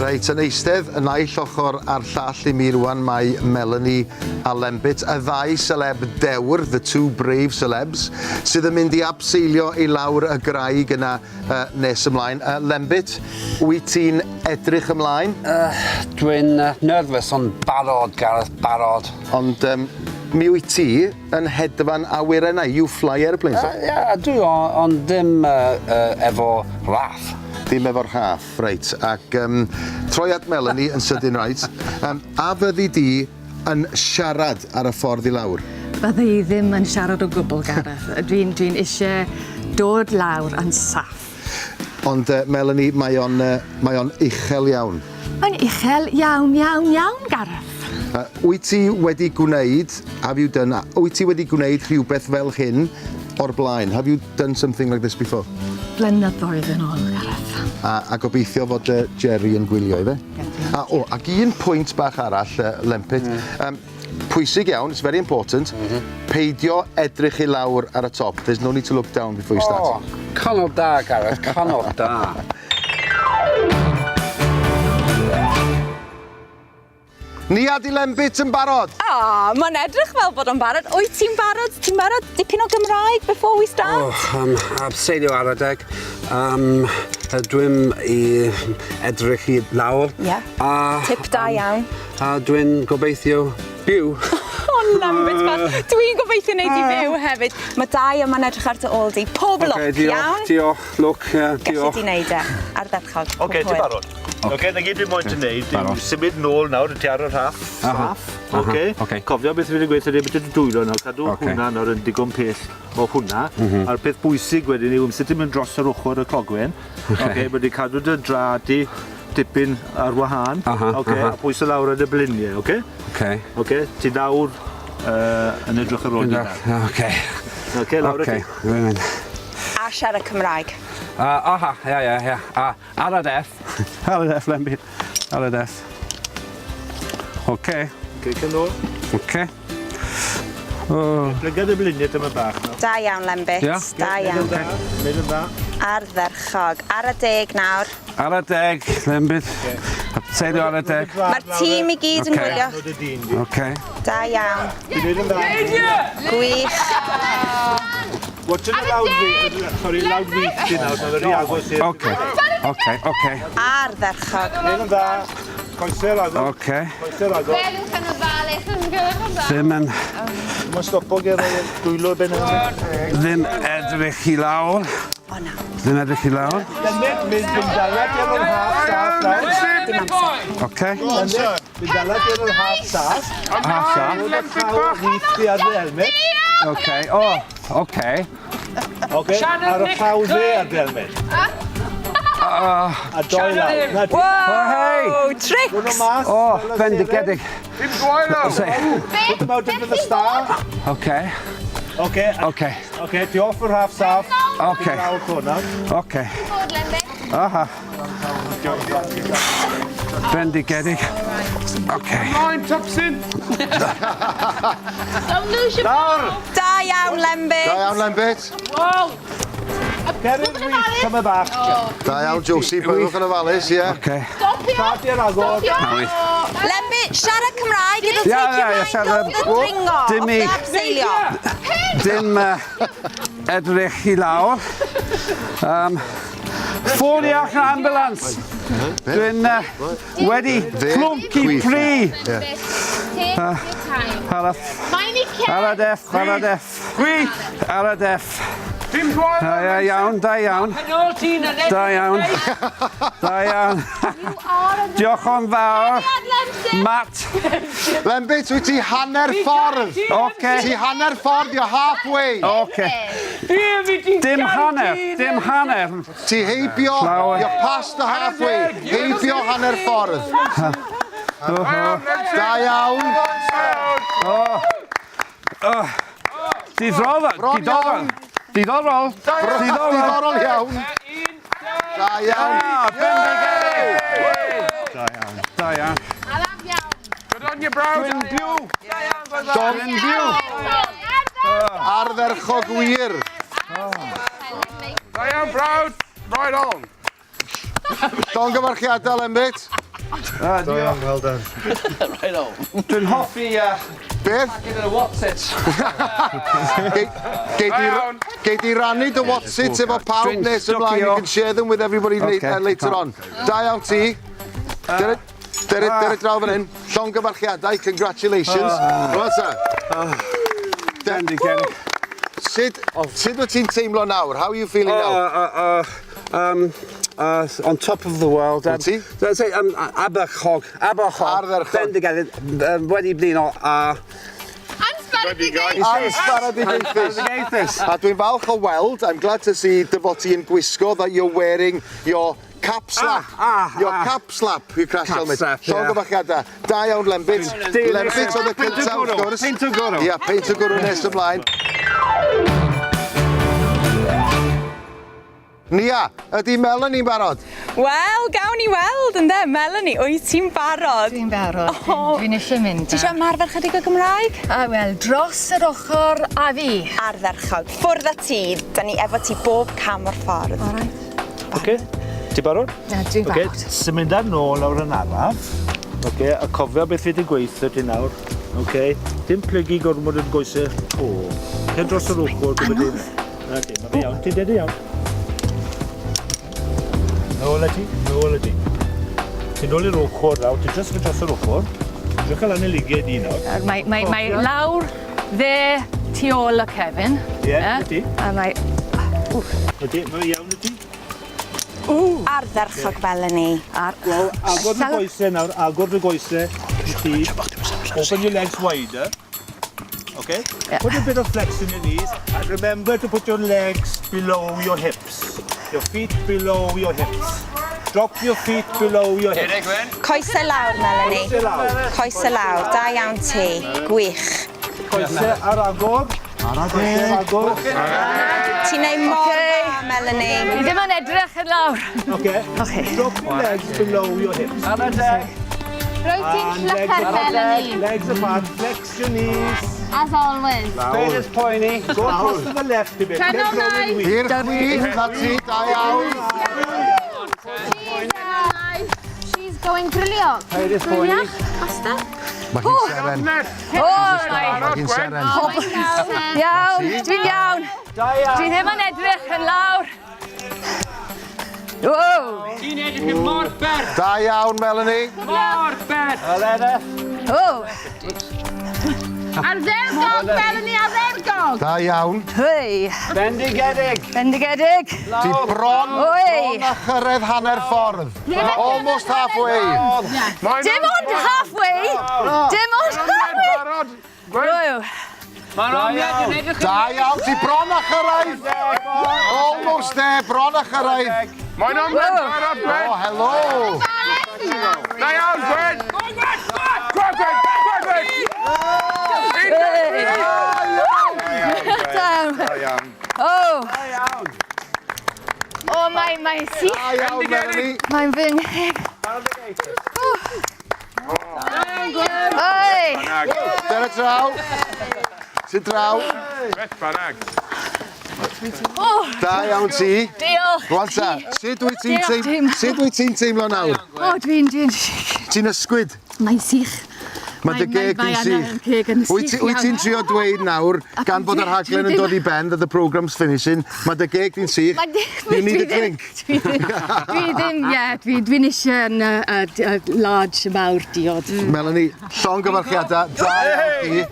Reit, yn eistedd y naill ochr a'r llall i mi rwan mae Melanie a Lembit, y ddau celeb dewr, the two brave celebs, sydd yn mynd i abseilio i lawr y graig yna uh, nes ymlaen. Uh, Lembit, wyt ti'n edrych ymlaen? Uh, dwi'n uh, nervous ond barod, Gareth, barod. Ond um, mi wyt ti yn hedfan awyrennau, you fly airplanes. Ie, uh, yeah, dwi, ond ddim uh, uh, efo raff. Ddim efo'r rhaff, reit. Ac um, troi at Melanie yn sydyn, reit. Um, a fyddi di yn siarad ar y ffordd i lawr? Fydda i ddim yn siarad o gwbl, Gareth. Dwi'n dwi eisiau dod lawr yn saff. Ond uh, Melanie, mae o'n, uh, mae o'n uchel iawn. Mae'n uchel iawn, iawn, iawn, Gareth. Uh, wyt ti wedi gwneud, have you done, wyt ti wedi gwneud rhywbeth fel hyn o'r blaen? Have you done something like this before? Blynyddoedd yn ôl, Gareth. A, a gobeithio fod uh, Jerry yn gwylio, ife? A, o, ac un pwynt bach arall, uh, Lempit. Mm. Um, pwysig iawn, it's very important, mm -hmm. peidio edrych i lawr ar y top. There's no need to look down before you start. Oh, canol da, Gareth, canol da. Nia di Lembit yn barod? O, oh, mae'n edrych fel bod o'n barod. Wyt ti'n barod? Ti'n barod? Dipyn o Gymraeg before we start? Oh, um, abseilio ar adeg. Um, dwi'n i edrych i lawr. Ie. Yeah. A, Tip da um, iawn. A dwi'n gobeithio byw. O, Lembit bach. Dwi'n gobeithio wneud i fyw hefyd. Mae dau yma'n edrych ar dy ôl di. Pob lwc, okay, diolch, iawn? Diolch, lwc, yeah, diolch. Gallu di wneud e. Ardderchog. Oce, okay, ti'n barod? Oce, okay, na gyd dwi'n moyn ti wneud yw symud nôl nawr, ti ar y rhaff saff. Oce? Okay. Cofio beth fi wedi gweud ydy beth dy dwylo nawr, cadw okay. hwnna nawr yn digon pell o hwnna. Mm -hmm. A'r peth bwysig wedyn yw sut ti'n mynd dros yr ochr y clogwyn. Oce, okay, wedi cadw dy drad di dipyn ar wahân. Aha, Oce, aha. a pwyso lawr ar dy bliniau, oce? Oce. Oce, ti nawr uh, yn edrych ar ôl di nawr. Oce. Oce, lawr Oce, â ti. dwi'n mynd. A siarad Cymraeg. Uh, aha, ia, ia, ia. A, ar y deff. Ar y deff, Lemby. Ar y deff. Oce. Oce, cyn ôl. Oce. Oh. Plyga dy bliniau tyma bach nawr. Da iawn, Lembit. Ia? Da iawn. Neud yn dda. Ardderchog. Ar y deg nawr. Ar y deg, Lembit. Seilio ar y deg. Mae'r tîm i gyd yn gwylio. Oce. Da iawn. Ti'n neud yn dda. Gwych. Watch it loud fi. Sorry, loud fi ti nawr. Mae'n rhy agos i'r... Oce. Oce, oce. Ardderchog. Neud yn dda. Coesau ragor. Oce. Coesau ragor. Gwelwch yn ofalus, yn gwelwch yn dda. Ddim yn... Mae'n stopo ger dwylo ben Ddim edrych i lawr. O na. Ddim edrych i lawr. Lynette, mynd mynd dala ti ar ôl half staff nawr. Dim amser. Oce. Lynette, mynd dala ti ar ôl half staff. Half staff. Llaw with ti ar dy helmet. Oce. O, oce. Oce, ar y llaw dde ar dy helmet. A doi lawr. Na, ti- O, hei! Wow, tricks! Mas, O, fel y bendigedig. Dim Put them out into the star. Oce. Oce. Oce. Oce, ti off yr half staff. Oce. Lawr to nawr. Oce. Aha. Bendigedig. Oce. Line, Topsyn! Don't lose your Lawr! Da iawn, Lembit. Da iawn, Lembit. Wow! Cer i'r with, tyma bach. Da iawn, Josie, byddwch yn ofalus, ie. Oce. Stopio! Start i'r agor. Stopio! Lembit, siarad Cymraeg, it'll Ie, take ie, your ie, mind siarad- off the dringo, Dim off i- the abseilio. Dim uh, edrych i lawr. Um, ffôn iach na ambulance. Dwi'n uh, wedi Dde, clwnci chwith. plu. Take your time. Ar y, Mae'n i ar y deff, ar y deff. Chwith! Ar y deff. Dim dwael! Da ia, iawn, da iawn. Da iawn. Da iawn. Diolch yn fawr. Matt. Lembit, wyt ti hanner ffordd? Oce. Ti hanner ffordd, you're halfway. Oce. Dim hanner, dim hanner. Ti heibio, Llawer. you're past the halfway. Heibio hanner ffordd. Da iawn. Diddorol, Bron diddorol. iawn. Diddorol. Diddorol. Diddorol iawn. Da iawn. Ah, bendigedig. Da iawn. Da iawn. Araf iawn. Good on you, bro! Dwi'n byw. Don Dwi'n byw. Ardderchog wir. Da iawn, bro! Right on! Llongyfarchiadau, Lembit. Da iawn, well done. Dwi'n hoffi Beth? Gyda Whatsit. Gei di, iawn. gei di rannu dy Whatsit efo pawb Dwi'n nes ymlaen. You stwcio. can share them with everybody Okay, later on. Da iawn ti. Dere, dere, dere draw fan hyn. Llongyfarchiadau, congratulations. Rwan ta. Bendigedig. Sut, sut wyt ti'n teimlo nawr? How are you feeling now? On top of the world. Wyt ti? Let's say, Aberchog. Aberchog. Ardderchog. Bendigedig. Wedi blino a... Ansbaradigaethus. Bendigaethus. A dwi'n falch o weld, I'm glad to see dy fod ti yn gwisgo that you're wearing your cap slap. Ah, your ah. cap slap, your crash Cap helmet. slap, yeah. Llongyfarchiadau. Da iawn, Lembit. Lembit oedd y Peint o cyntaf, wrth gwrw, gwrs. peint o gwrw. Ia, peint o gwrw nes ymlaen. Nia, ydy Melanie'n barod? Wel, gawn ni weld, ynde? Melanie, wyt ti'n barod? Dwi'n barod. O. Dwi'n eisiau mynd. Ti eisiau ymarfer chydig o Gymraeg? A wel, dros yr ochr a fi. Ardderchog. Ffwrdd â ti, da ni efo ti bob cam o'r ffordd. All right. Oce, ti barod? Na, dwi'n Oce, barod. symud ar nôl lawr yn araf. Oce, a cofio beth fi wedi gweithio ti nawr. Oce, dim plygu gormod yn goesau to. Cer dros yr ochr gyda dim. Na ti, mae fe iawn, ti'n deud iawn. Nôl â ti, nôl â ti. Ti'n nôl i'r ochr nawr, ti'n just mynd dros yr ochr. Dwi'n cael lan y liged i nawr. Mae lawr, dde, tu ôl y cefn. Ie, na ti. A mae... Ydy, mae fe iawn i ti? Ardderchog, Melanie. Ar... Wel, agor dy goesau nawr, agor dy goesau i ti. Open your legs wider. Okay? Yeah. Put a bit of flex in your knees and remember to put your legs below your hips. Your feet below your hips. Drop your feet below your hips. Coesau lawr, Melanie. Coesau lawr. Coesau lawr. Da iawn ti. Gwych. Coesau ar agor. Coesau ar agor. Ti'n neud mor dda, Melanie. Fi ddim yn edrych yn lawr. Okay. Okay. Drop your legs below your hips. Ar y deg. Rwyt ti'n And legs llyfr, apart. Melanie. Legs apart. Flex your knees. As always. Paid â poeni. Go across to the left a bit. Turn Get on rolling wheel. I'r chwith, na ti, da iawn. She's nice. She's going grilio. Paid â poeni. Pasta. Mae hi'n seren. O, Mae hi'n seren. Iawn, dwi'n iawn. Da iawn. Dwi ddim yn edrych yn lawr. Wow. Ti'n edrych yn mor bert, Da iawn, Melanie. mor bert. Aleda. Oh, Ardderchog, Melanie, ardderchog. Da iawn. hei. Bendigedig. Bendigedig. Ti bron, Oi. bron a chyrraedd hanner ffordd. Almost halfway. Dim ond halfway. Dim ond halfway. Barod. Gwen. Wow. Mae'r omled yn edrych yn Da iawn, ti bron a chyrraedd. Almost there, bron a chyrraedd. Mae'n omled barod, Gwen. Oh, hello. Da iawn, Gwen. Gwen, Gwen, Gwen, Gwen. Hey. Da iawn. Oh. Da iawn. Oh, mae sych. Da iawn, Melanie. Mae'n fy ngheg. Oi. Dyna draw. Ti draw. Beth bynnag. Da iawn ti. Diolch. Rwan ta, sut wyt ti'n Diolch, teim- Tim. sut wyt ti'n teimlo nawr? O, dwi'n... Ti'n ysgwyd? Mae'n sych. Mae dy geg Mae yn yna sych. yn ceg yn Wyt sych ti- wyt ti'n iawn. trio dweud nawr, gan bod yr rhaglen yn dod i ben, that the programme's finishing, mae dy geg di'n sych, you need a drink. Dwi ddim, ie, dwi'n eisiau yn large mawr diod. Melanie, llongyfarchiadau, da iawn chi.